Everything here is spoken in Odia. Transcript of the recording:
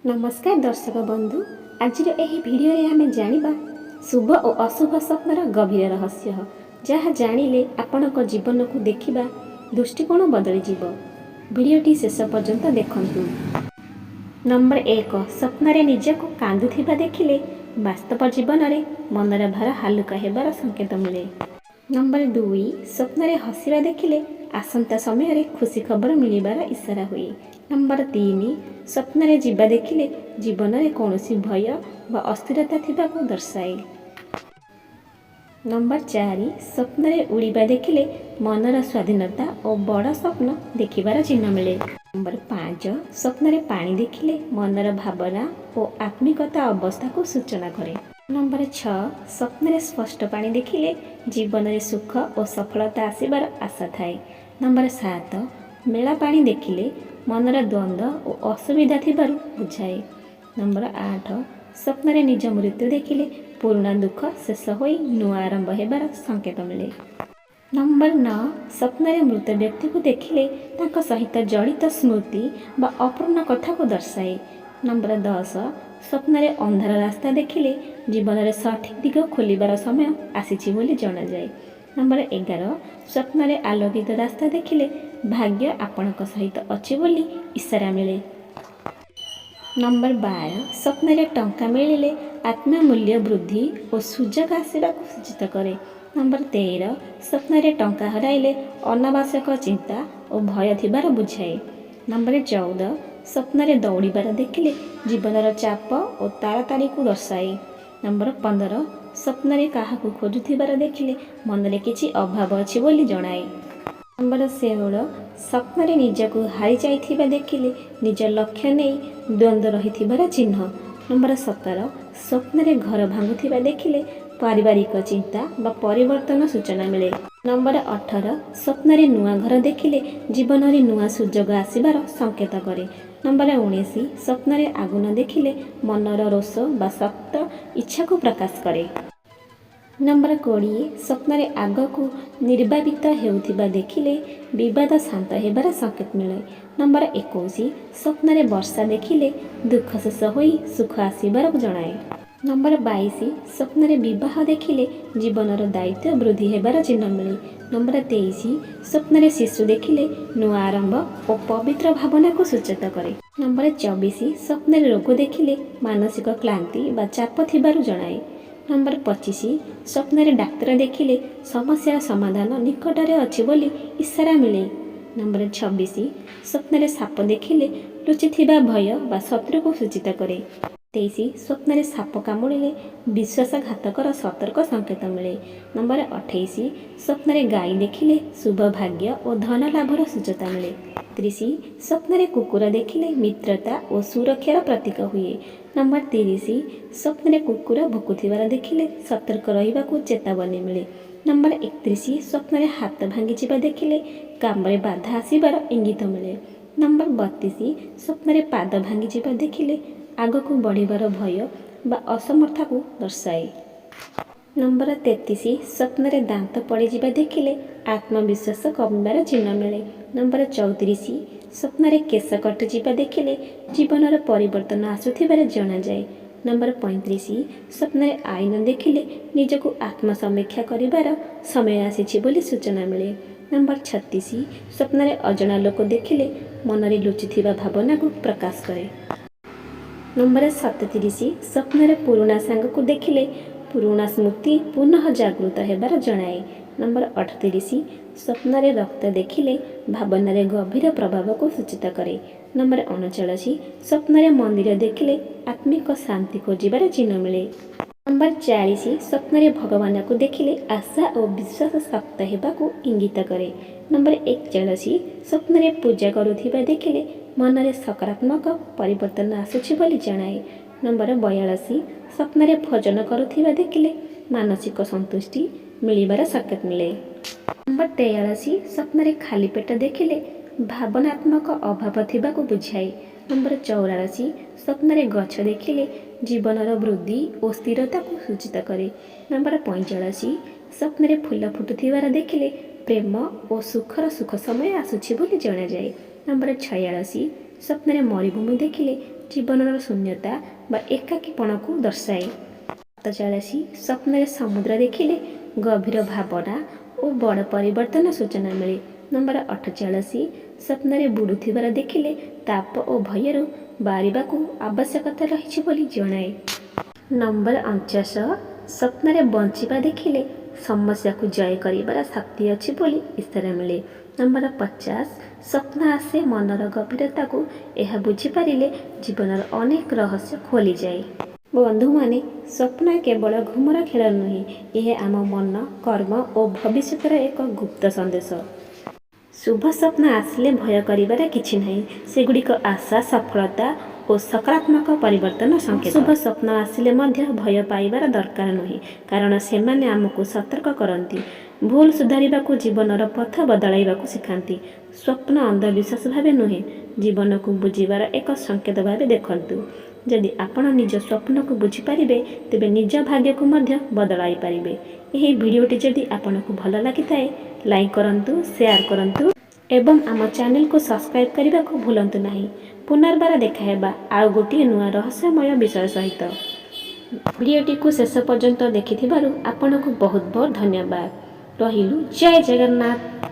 ନମସ୍କାର ଦର୍ଶକ ବନ୍ଧୁ, ଆଜିର ଏହି ଭିଡ଼ିଓରେ ଆମେ ଜାଣିବା ଶୁଭ ଓ ଅଶୁଭ ସ୍ୱପ୍ନର ଗଭୀର ରହସ୍ୟ, ଯାହା ଜାଣିଲେ ଆପଣଙ୍କ ଜୀବନକୁ ଦେଖିବା ଦୃଷ୍ଟିକୋଣ ବଦଳିଯିବ। ଭିଡ଼ିଓଟି ଶେଷ ପର୍ଯ୍ୟନ୍ତ ଦେଖନ୍ତୁ। ନମ୍ବର 1, ସ୍ୱପ୍ନରେ ନିଜକୁ କାନ୍ଦୁଥିବା ଦେଖିଲେ ବାସ୍ତବ ଜୀବନରେ ମନର ଭାର ହାଲୁକା ହେବାର ସଂକେତ ମିଳେ। ନମ୍ବର 2, ସ୍ୱପ୍ନରେ ହସିବା ଦେଖିଲେ ଆସନ୍ତା ସମୟରେ ଖୁସି ଖବର ମିଳିବାର ଇଶାରା ହୁଏ। ନମ୍ବର 3, ସ୍ୱପ୍ନରେ ଯିବା ଦେଖିଲେ ଜୀବନରେ କୌଣସି ଭୟ ବା ଅସ୍ଥିରତା ଥିବାକୁ ଦର୍ଶାଏ। ନମ୍ବର 4, ସ୍ୱପ୍ନରେ ଉଡ଼ିବା ଦେଖିଲେ ମନର ସ୍ୱାଧୀନତା ଓ ବଡ଼ ସ୍ୱପ୍ନ ଦେଖିବାର ଚିହ୍ନ ମିଳେ। ନମ୍ବର 5, ସ୍ୱପ୍ନରେ ପାଣି ଦେଖିଲେ ମନର ଭାବନା ଓ ଆତ୍ମିକତା ଅବସ୍ଥାକୁ ସୂଚନା କରେ। ନମ୍ବର 6, ସ୍ୱପ୍ନରେ ସ୍ପଷ୍ଟ ପାଣି ଦେଖିଲେ ଜୀବନରେ ସୁଖ ଓ ସଫଳତା ଆସିବାର ଆଶା ଥାଏ। ନମ୍ବର 7, ମେଳା ପାଣି ଦେଖିଲେ ମନର ଦ୍ୱନ୍ଦ୍ୱ ଓ ଅସୁବିଧା ଥିବାରୁ ବୁଝାଏ। ନମ୍ବର 8, ସ୍ୱପ୍ନରେ ନିଜ ମୃତ୍ୟୁ ଦେଖିଲେ ପୁରୁଣା ଦୁଃଖ ଶେଷ ହୋଇ ନୂଆ ଆରମ୍ଭ ହେବାର ସଂକେତ ମିଳେ। ନମ୍ବର 9, ସ୍ୱପ୍ନରେ ମୃତ ବ୍ୟକ୍ତିକୁ ଦେଖିଲେ ତାଙ୍କ ସହିତ ଜଡ଼ିତ ସ୍ମୃତି ବା ଅପୂର୍ଣ୍ଣ କଥାକୁ ଦର୍ଶାଏ। ନମ୍ବର 10, ସ୍ୱପ୍ନରେ ଅନ୍ଧାର ରାସ୍ତା ଦେଖିଲେ ଜୀବନରେ ସଠିକ୍ ଦିଗ ଖୋଲିବାର ସମୟ ଆସିଛି ବୋଲି ଜଣାଯାଏ। ନମ୍ବର 11, ସ୍ୱପ୍ନରେ ଆଲୋକିତ ରାସ୍ତା ଦେଖିଲେ ଭାଗ୍ୟ ଆପଣଙ୍କ ସହିତ ଅଛି ବୋଲି ଇଶାରା ମିଳେ। ନମ୍ବର 12, ସ୍ୱପ୍ନରେ ଟଙ୍କା ମିଳିଲେ ଆତ୍ମମୂଲ୍ୟ ବୃଦ୍ଧି ଓ ସୁଯୋଗ ଆସିବାକୁ ସୂଚିତ କରେ। ନମ୍ବର 13, ସ୍ୱପ୍ନରେ ଟଙ୍କା ହରାଇଲେ ଅନାବଶ୍ୟକ ଚିନ୍ତା ଓ ଭୟ ଥିବାର ବୁଝାଏ। ନମ୍ବର 14, ସ୍ୱପ୍ନରେ ଦୌଡ଼ିବାର ଦେଖିଲେ ଜୀବନର ଚାପ ଓ ତାରାତାରିକୁ ଦର୍ଶାଏ। ନମ୍ବର 15, ସ୍ୱପ୍ନରେ କାହାକୁ ଖୋଜୁଥିବାର ଦେଖିଲେ ମନରେ କିଛି ଅଭାବ ଅଛି ବୋଲି ଜଣାଏ। ନମ୍ବର 16, ସ୍ୱପ୍ନରେ ନିଜକୁ ହାରିଯାଇଥିବା ଦେଖିଲେ ନିଜ ଲକ୍ଷ୍ୟ ନେଇ ଦ୍ୱନ୍ଦ୍ୱ ରହିଥିବାର ଚିହ୍ନ। ନମ୍ବର 17, ସ୍ୱପ୍ନରେ ଘର ଭାଙ୍ଗୁଥିବା ଦେଖିଲେ ପାରିବାରିକ ଚିନ୍ତା ବା ପରିବର୍ତ୍ତନ ସୂଚନା ମିଳେ। ନମ୍ବର 18, ସ୍ୱପ୍ନରେ ନୂଆ ଘର ଦେଖିଲେ ଜୀବନରେ ନୂଆ ସୁଯୋଗ ଆସିବାର ସଂକେତ କରେ। ନମ୍ବର 19, ସ୍ୱପ୍ନରେ ଆଗୁନ ଦେଖିଲେ ମନର ରୋଷ ବା ଶକ୍ତ ଇଚ୍ଛାକୁ ପ୍ରକାଶ କରେ। ନମ୍ବର 20, ସ୍ୱପ୍ନରେ ଆଗକୁ ନିର୍ବାପିତ ହେଉଥିବା ଦେଖିଲେ ବିବାଦ ଶାନ୍ତ ହେବାର ସଂକେତ ମିଳେ। ନମ୍ବର 21, ସ୍ୱପ୍ନରେ ବର୍ଷା ଦେଖିଲେ ଦୁଃଖ ଶେଷ ହୋଇ ସୁଖ ଆସିବାର ଜଣାଏ। ନମ୍ବର 22, ସ୍ୱପ୍ନରେ ବିବାହ ଦେଖିଲେ ଜୀବନର ଦାୟିତ୍ୱ ବୃଦ୍ଧି ହେବାର ଚିହ୍ନ ମିଳେ। ନମ୍ବର 23, ସ୍ୱପ୍ନରେ ଶିଶୁ ଦେଖିଲେ ନୂଆ ଆରମ୍ଭ ଓ ପବିତ୍ର ଭାବନାକୁ ସୂଚିତ କରେ। ନମ୍ବର 24, ସ୍ୱପ୍ନରେ ରୋଗ ଦେଖିଲେ ମାନସିକ କ୍ଳାନ୍ତି ବା ଚାପ ଥିବାରୁ ଜଣାଏ। ନମ୍ବର 25, ସ୍ୱପ୍ନରେ ଡାକ୍ତର ଦେଖିଲେ ସମସ୍ୟାର ସମାଧାନ ନିକଟରେ ଅଛି ବୋଲି ଇଶାରା ମିଳେ। ନମ୍ବର 26, ସ୍ୱପ୍ନରେ ସାପ ଦେଖିଲେ ଲୁଚିଥିବା ଭୟ ବା ଶତ୍ରୁକୁ ସୂଚିତ କରେ। 27, ସ୍ୱପ୍ନରେ ସାପ କାମୁଡ଼ିଲେ ବିଶ୍ୱାସଘାତକର ସତର୍କ ସଂକେତ ମିଳେ। ନମ୍ବର 28, ସ୍ୱପ୍ନରେ ଗାଈ ଦେଖିଲେ ଶୁଭ ଭାଗ୍ୟ ଓ ଧନ ଲାଭର ସୂଚନା ମିଳେ। 30, ସ୍ୱପ୍ନରେ କୁକୁର ଦେଖିଲେ ମିତ୍ରତା ଓ ସୁରକ୍ଷାର ପ୍ରତୀକ ହୁଏ। ନମ୍ବର 30, ସ୍ୱପ୍ନରେ କୁକୁର ଭୁକୁଥିବାର ଦେଖିଲେ ସତର୍କ ରହିବାକୁ ଚେତାବନୀ ମିଳେ। ନମ୍ବର 31, ସ୍ୱପ୍ନରେ ହାତ ଭାଙ୍ଗିଯିବା ଦେଖିଲେ କାମରେ ବାଧା ଆସିବାର ଇଙ୍ଗିତ ମିଳେ। ନମ୍ବର 32, ସ୍ୱପ୍ନରେ ପାଦ ଭାଙ୍ଗିଯିବା ଦେଖିଲେ ଆଗକୁ ବଢ଼ିବାର ଭୟ ବା ଅସମର୍ଥତାକୁ ଦର୍ଶାଏ। ନମ୍ବର 33, ସ୍ୱପ୍ନରେ ଦାନ୍ତ ପଡ଼ିଯିବା ଦେଖିଲେ ଆତ୍ମବିଶ୍ୱାସ କମିବାର ଚିହ୍ନ ମିଳେ। ନମ୍ବର 34, ସ୍ୱପ୍ନରେ କେଶ କଟିଯିବା ଦେଖିଲେ ଜୀବନର ପରିବର୍ତ୍ତନ ଆସୁଥିବାର ଜଣାଯାଏ। ନମ୍ବର 35, ସ୍ୱପ୍ନରେ ଆଇନ ଦେଖିଲେ ନିଜକୁ ଆତ୍ମସମୀକ୍ଷା କରିବାର ସମୟ ଆସିଛି ବୋଲି ସୂଚନା ମିଳେ। ନମ୍ବର 36, ସ୍ୱପ୍ନରେ ଅଜଣା ଲୋକ ଦେଖିଲେ ମନରେ ଲୁଚିଥିବା ଭାବନାକୁ ପ୍ରକାଶ କରେ। ନମ୍ବର 37, ସ୍ୱପ୍ନରେ ପୁରୁଣା ସାଙ୍ଗକୁ ଦେଖିଲେ ପୁରୁଣା ସ୍ମୃତି ପୁନଃ ଜାଗୃତ ହେବାର ଜଣାଏ। ନମ୍ବର 38, ସ୍ୱପ୍ନରେ ରକ୍ତ ଦେଖିଲେ ଭାବନାରେ ଗଭୀର ପ୍ରଭାବକୁ ସୂଚିତ କରେ। ନମ୍ବର 39, ସ୍ୱପ୍ନରେ ମନ୍ଦିର ଦେଖିଲେ ଆତ୍ମିକ ଶାନ୍ତି ଖୋଜିବାର ଚିହ୍ନ ମିଳେ। ନମ୍ବର 40, ସ୍ୱପ୍ନରେ ଭଗବାନଙ୍କୁ ଦେଖିଲେ ଆଶା ଓ ବିଶ୍ୱାସ ଶକ୍ତ ହେବାକୁ ଇଙ୍ଗିତ କରେ। ନମ୍ବର 41, ସ୍ୱପ୍ନରେ ପୂଜା କରୁଥିବା ଦେଖିଲେ ମନରେ ସକାରାତ୍ମକ ପରିବର୍ତ୍ତନ ଆସୁଛି ବୋଲି ଜଣାଏ। ନମ୍ବର 42, ସ୍ୱପ୍ନରେ ଭୋଜନ କରୁଥିବା ଦେଖିଲେ ମାନସିକ ସନ୍ତୁଷ୍ଟି ମିଳିବାର ସଂକେତ ମିଳେ। ନମ୍ବର 43, ସ୍ୱପ୍ନରେ ଖାଲି ପେଟ ଦେଖିଲେ ଭାବନାତ୍ମକ ଅଭାବ ଥିବାକୁ ବୁଝାଏ। ନମ୍ବର 44, ସ୍ୱପ୍ନରେ ଗଛ ଦେଖିଲେ ଜୀବନର ବୃଦ୍ଧି ଓ ସ୍ଥିରତାକୁ ସୂଚିତ କରେ। ନମ୍ବର 45, ସ୍ୱପ୍ନରେ ଫୁଲ ଫୁଟୁଥିବାର ଦେଖିଲେ ପ୍ରେମ ଓ ସୁଖର ସୁଖ ସମୟ ଆସୁଛି ବୋଲି ଜଣାଯାଏ। ନମ୍ବର 46। ସ୍ୱପ୍ନରେ ମରୁଭୂମି ଦେଖିଲେ ଜୀବନର ଶୂନ୍ୟତା ବା ଏକାକୀପଣକୁ ଦର୍ଶାଏ। 47, ସ୍ୱପ୍ନରେ ସମୁଦ୍ର ଦେଖିଲେ ଗଭୀର ଭାବନା ଓ ବଡ଼ ପରିବର୍ତ୍ତନ ସୂଚନା ମିଳେ। ନମ୍ବର 48, ସ୍ୱପ୍ନରେ ବୁଡ଼ୁଥିବାର ଦେଖିଲେ ତାପ ଓ ଭୟରୁ ବାହାରିବାକୁ ଆବଶ୍ୟକତା ରହିଛି ବୋଲି ଜଣାଏ। ନମ୍ବର 49, ସ୍ୱପ୍ନରେ ବଞ୍ଚିବା ଦେଖିଲେ ସମସ୍ୟାକୁ ଜୟ କରିବାର ଶକ୍ତି ଅଛି ବୋଲି ଇଶାରା ମିଳେ। ନମ୍ବର 50, ସ୍ୱପ୍ନ ଆସେ ମନର ଗଭୀରତାକୁ, ଏହା ବୁଝିପାରିଲେ ଜୀବନର ଅନେକ ରହସ୍ୟ ଖୋଲିଯାଏ। ବନ୍ଧୁମାନେ, ସ୍ୱପ୍ନ କେବଳ ଘୁମର ଖେଳ ନୁହେଁ, ଏହା ଆମ ମନ, କର୍ମ ଓ ଭବିଷ୍ୟତର ଏକ ଗୁପ୍ତ ସନ୍ଦେଶ। ଶୁଭ ସ୍ୱପ୍ନ ଆସିଲେ ଭୟ କରିବାର କିଛି ନାହିଁ। ସେଗୁଡ଼ିକ ଆଶା, ସଫଳତା ଓ ସକାରାତ୍ମକ ପରିବର୍ତ୍ତନ ସଂକେତ। ଅଶୁଭ ସ୍ୱପ୍ନ ଆସିଲେ ମଧ୍ୟ ଭୟ ପାଇବାର ଦରକାର ନୁହେଁ, କାରଣ ସେମାନେ ଆମକୁ ସତର୍କ କରନ୍ତି, ଭୁଲ ସୁଧାରିବାକୁ, ଜୀବନର ପଥ ବଦଳାଇବାକୁ ଶିଖାନ୍ତି। ସ୍ୱପ୍ନ ଅନ୍ଧବିଶ୍ୱାସ ଭାବେ ନୁହେଁ, ଜୀବନକୁ ବୁଝିବାର ଏକ ସଂକେତ ଭାବେ ଦେଖନ୍ତୁ। ଯଦି ଆପଣ ନିଜ ସ୍ୱପ୍ନକୁ ବୁଝିପାରିବେ, ତେବେ ନିଜ ଭାଗ୍ୟକୁ ମଧ୍ୟ ବଦଳାଇ ପାରିବେ। ଏହି ଭିଡ଼ିଓଟି ଯଦି ଆପଣଙ୍କୁ ଭଲ ଲାଗିଥାଏ, ଲାଇକ୍ କରନ୍ତୁ, ସେୟାର କରନ୍ତୁ ଏବଂ ଆମ ଚ୍ୟାନେଲକୁ ସବସ୍କ୍ରାଇବ୍ କରିବାକୁ ଭୁଲନ୍ତୁ ନାହିଁ। ପୁନର୍ବାର ଦେଖାହେବା ଆଉ ଗୋଟିଏ ନୂଆ ରହସ୍ୟମୟ ବିଷୟ ସହିତ। ଭିଡ଼ିଓଟିକୁ ଶେଷ ପର୍ଯ୍ୟନ୍ତ ଦେଖିଥିବାରୁ ଆପଣଙ୍କୁ ବହୁତ ବହୁତ ଧନ୍ୟବାଦ। ରହିଲୁ, ଜୟ ଜଗନ୍ନାଥ।